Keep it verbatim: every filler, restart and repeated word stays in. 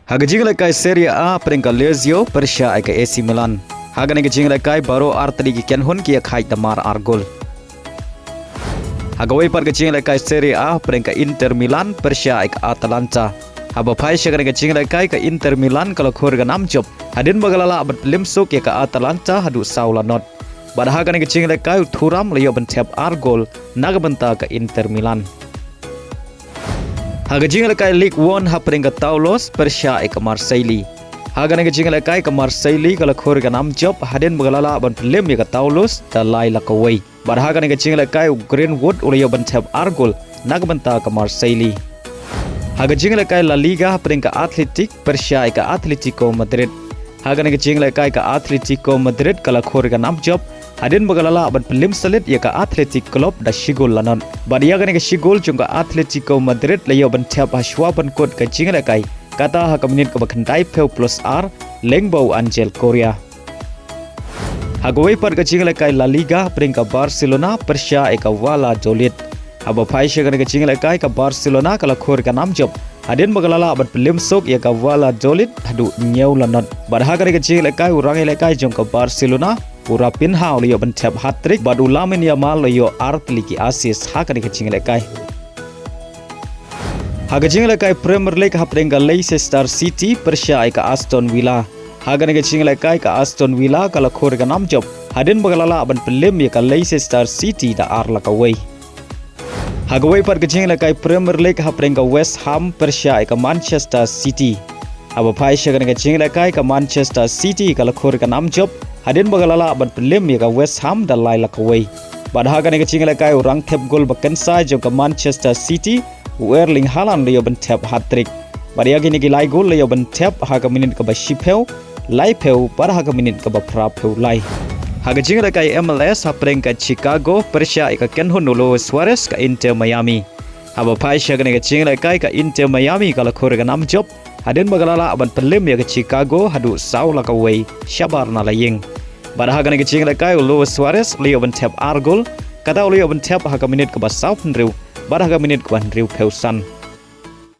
Ha ka jinglehkai Serie A hapdeng ka Lazio pyrshah ïa ka A C Milan. Ha kane ka jinglehkai baroh artylli ki kynhun ki ïakhaid da mar ar gol. Ha kawei pat ka jinglehkai Serie A hapdeng ka Inter Milan pyrshah ïa ka Atalanta. Haba phai sha kane ka jinglehkai ka Inter Milan ka la khur ka nam jop hadien ba ka la lah ban pynlip suk ïa ka Atalanta haduh saw la not. Bad ha kane ka jinglehkai u Thuram u la ïoh ban thep ar gol na ka bynta ka Inter Milan. Ha ka jinglehkai Ligue One hapdeng ka Toulouse pyrshah ïa ka Marseille. Ha kane ka jinglehkai ka Marseille ka la khur ka nam jop hadien ba ka la lah ban pynlip ïa ka Toulouse da lai la kawei. Bad ha kane ka jinglehkai u Greenwood u la ïoh ban thep ar gol na ka bynta ka Marseille. Ha ka jinglehkai La Liga hapdeng ka Athletic pyrshah ïa ka Atletico Madrid. Ha kane ka jinglehkai ka Atletico Madrid ka la khur ka nam jop hadien ba ka la lah ban pynlip suk ïa ka Athletic Club da shi gol la not. Bad ïa kane ka shi gol jong ka Atletico Madrid la ïoh ban thep ha shuwa ban kut ka jinglehkai, kata ha ka minit kaba khyndai phew plus ar, lyngba u Angel Correa. Ha kawei pat ka jinglehkai La Liga hapdeng ka Barcelona pyrshah ïa ka Valladolid. Haba phai sha kane ka jinglehkai ka Barcelona ka la khur ka nam jop hadien ba ka la lah ban pynlip suk ïa ka Valladolid haduh hynñiew la not. Bad ha kane ka jinglehkai u rangïalehkai jong ka Barcelona u Raphinha u la ïoh ban thep hat-trick bad u Lamine Yamal u la ïoh artylli ki assist ha kane ka jinglehkai. Ha ka jinglehkai Premier League hapdeng ka Leicester City pyrshah ïa ka Aston Villa. Ha kane ka jinglehkai ka Aston Villa ka la khur ka nam jop hadien ba ka la lah ban pynlip ïa ka Leicester City da ar la kawei. Ha kawei pat ka jinglehkai Premier League hapdeng ka West Ham pyrshah ïa ka Manchester City. Haba phai sha kane ka jinglehkai ka Manchester City ka la khur ka nam jop hadien ba ka la lah ban pynlip ïa ka West Ham da lai la kawei. Bad ha kane ka jinglehkai u rangthep gol ba kynsai jong ka Manchester City u Erling Haaland u la ïoh ban thep hat-trick. Bad ïa kine ki lai gol u la ïoh ban thep ha ka minit kaba shiphew, laiphew bad ha ka minit kaba phraphew lai. Ha ka jinglehkai M L S hapdeng ka Chicago pyrshah ïa ka kynhun u Luis Suarez ka Inter Miami. Haba phai sha kane ka jinglehkai ka Inter Miami ka la khur ka nam jop hadien ba ka la lah ban pynlip ïa ka Chicago haduh saw la kawei shabar na la ïing. Bad ha kane ka jinglehkai u Luis Suarez u la ïoh ban thep ar gol, kata u la ïoh ban thep ha ka minit kaba sawphew hynriew bad ha ka minit kaba hynriewphew san.